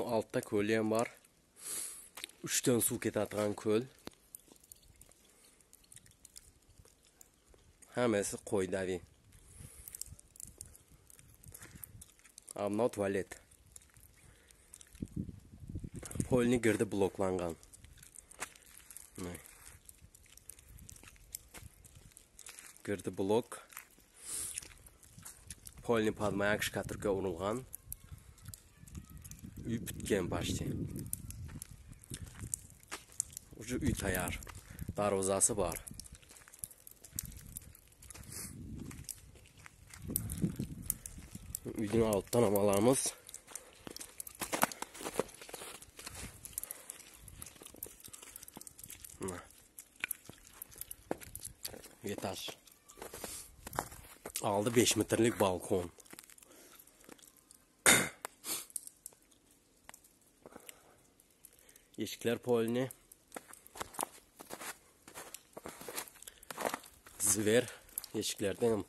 Altda ko'li ham bor. 3 ton suv ketadigan ko'l. Hammasi qoidaviy. Ammo tualet. Polni girdi bloklangan. Girdi blok. Polni padmayak shkaturka urilgan. Uy bitgan почти. Уже uy tayyor. Darvozasi bor. Uyning altdan ham olamiz. Etaj. Aldı 5 metrlik balkon. Eshiklar polni. Zver eshiklardan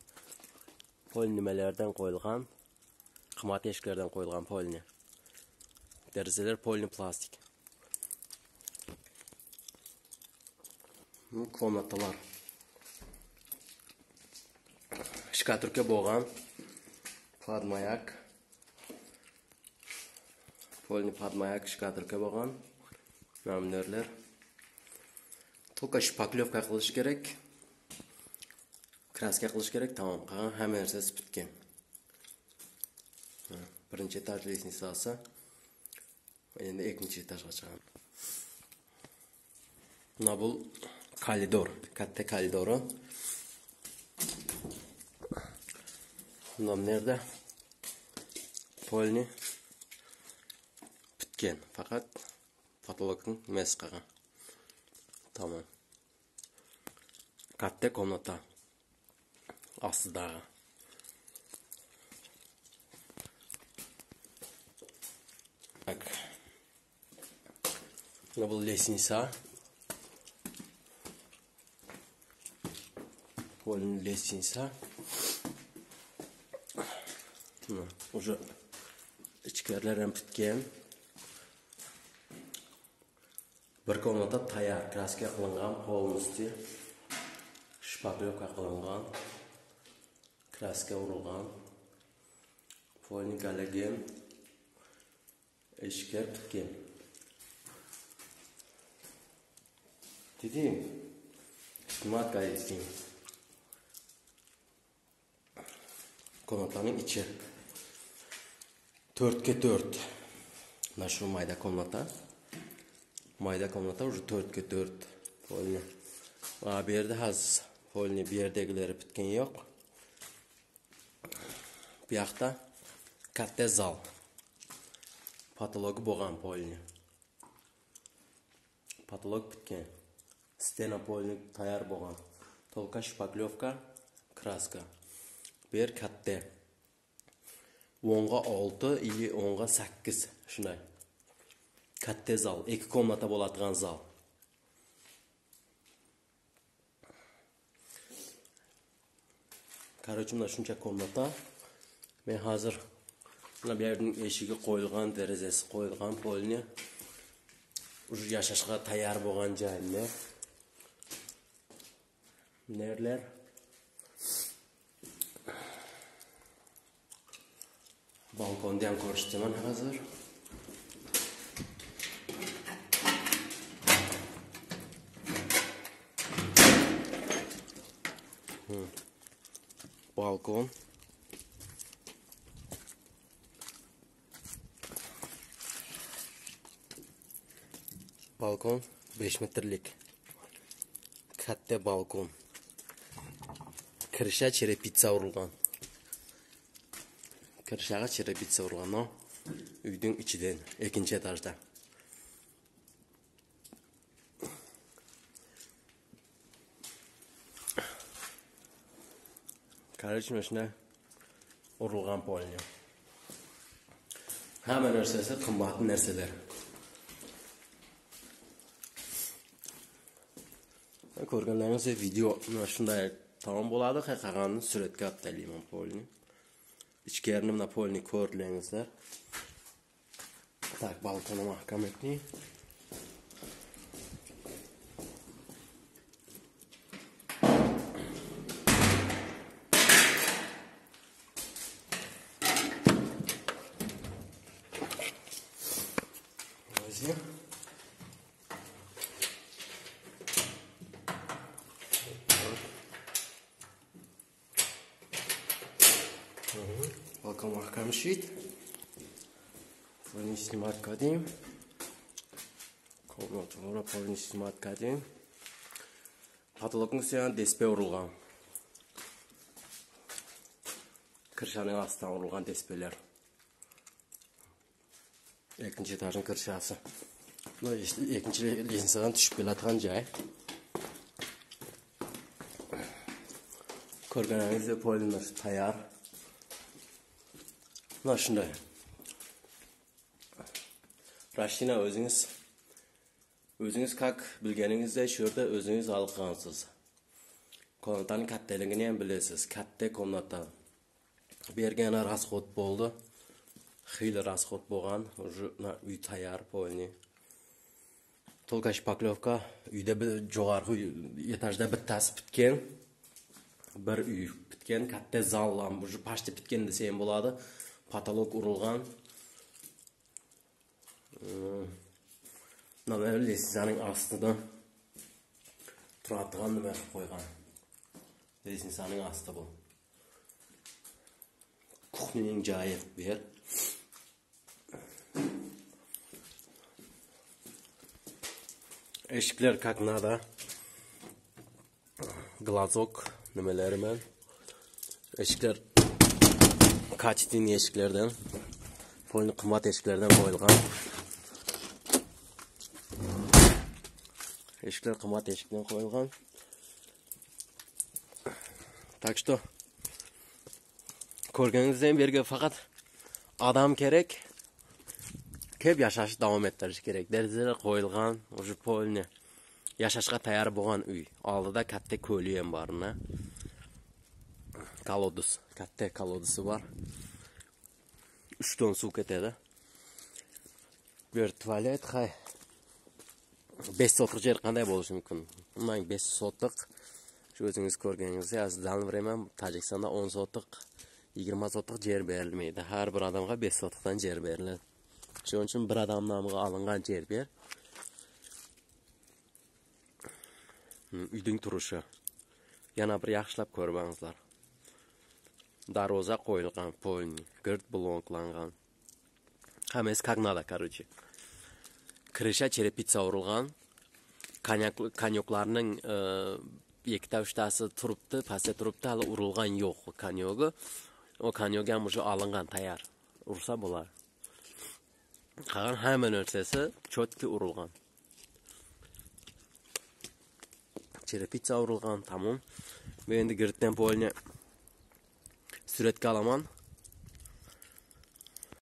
pol nimalardan qo'yilgan, qimmat eshiklardan qo'yilgan polni. Derazalar polni plastik. Bu komnatalar. Shkaturka bo'lgan, padmayak. Polni padmayak shkaturka bo'lgan. Namnerlar. Только shpaklyovka qilish kerak. Kraska qilish kerak, tamom. Qolgan hamma narsasi bitgan. Birinchi etaj lestnitsasi. Endi ikkinchi etajga chiqamiz. Mana bu koridor, katta koridori. Bundan nerede? Polni bitgan, faqat patologning nimasi qolgan. Tamom. Katta komnata ostidagi. Так. Mana bu lestnitsa. Polni lestnitsa. Уже ichkarilar ham bitgan. Bir komnata tayyor, kraska qilingan, polностью shpaklyovka qilingan, kraska urilgan, polni galogen, eshiklar bitgan. Dedim, qimmat gayetsin. Komnataning ichi 4ga 4. Mana shu mayda komnata. Mayda komnata уже 4ga 4 polni. Va bu yerda hozir polni bu yerdagilari bitgan yo'q. Bu yoqda katta zal. Patologi bo'lgan polni. Patolog bitgan. Stena polni tayyor bo'lgan. Tolka shpaklyovka, kraska. Bu yer katta. 10ga 6 ili 10ga 8 shunday. Katta zal, 2 komnata bo'ladigan zal. Короче, mana shuncha komnata. Men hozir mana bu yerning eshigi qo'yilgan, derazasi qo'yilgan polni. Уже yashashga tayyor bo'lgan joylar. Nerlar? Balkonni ham ko'rsataman hozir. Balkon. Balkon 5 metrlik. Katta balkon. Kirisha cherepitsa urilgan. Kirishaga cherepitsa urilgan, no? Uyning ichidan, ikkinchi etajda. Короче, mana shunday urilgan polni. Hamma narsasi qimmat narsalar. Ko'rganlaringizdek video mana shunday tamom bo'ladi. Qolganini suratga olib tashlayman polni. Ichkarini mana polni ko'rdingizlar. Так, balkonni mahkam etdik. Balkon mahkam shit. Полный снимать кардим. Комнаталарга полный снимать кардим. Потолокның үстине десpe урулган. Крышаның астына урулган деспелер. Экинчи этаждын крышасы. Мына экинчи лестницадан түшүп келаткан жай. Көргөнүңүздөй полный таяр. Мына ушундай. Rashina o'zingiz как bilganingizdek shu yerda o'zingiz olgansiz. Komnataning kattaligini ham bilasiz. Katta komnata. Bu yerga yana rasxod bo'ldi. Xiyli rasxod bo'lgan. Уже uy tayyor polni. Только shpaklovka uyda bir jo'g'arg'i etajda bittasi bitgan. Bir uy bitgan, katta zal ham уже почти bitgan desa ham bo'ladi. Patolog urilgan. Mana lestnisaning ostida turadigan nima qilib qo'ygan. Lestnisaning osti bu. Kuxnining joyi bu yer. Eshiklar как надо. Glazok nimalari bilan. Eshiklar качественный eshiklardan, polni qimmat eshiklardan qo'yilgan. Eshiklar qimmat eshikdan qo'yilgan. Так что ko'rganingizdek bu yerga faqat odam kerak. Kelib yashashni davom ettirish kerak. Derazalar qo'yilgan, уже polni yashashga tayyor bo'lgan uy. Oldida katta ko'li ham bor, na. Kolodus, katta kolodusi bor. 3 ton suv ketadi. Bu yer tualet, hay. 5 sotix yer qanday bo'lishi mumkin? Umuman 5 sotix. Shu o'zingiz ko'rganingizdek, hozir время Tojikistonda 10 sotix, 20 sotix yer berilmaydi. Har bir odamga 5 sotixdan yer beriladi. Shuning uchun bir odam nomiga olingan yer ber. Uyning turishi. Yana bir yaxshilab ko'rib olinglar. Darvoza qo'yilgan, polni, girt bloklangan. Hammasi как надо, короче. Крыша черепица urilgan. Kanyoklarning ikkita uchtasi turibdi, pastda turibdi, hali urilgan yo'q kanyogi. O kanyogi ham уже olingan, tayyor. Ursa bo'ladi. Qolgan hamma narsasi cho'tki urilgan. Черепица urilgan, tamom. Bu endi girtdan polni suratga olaman.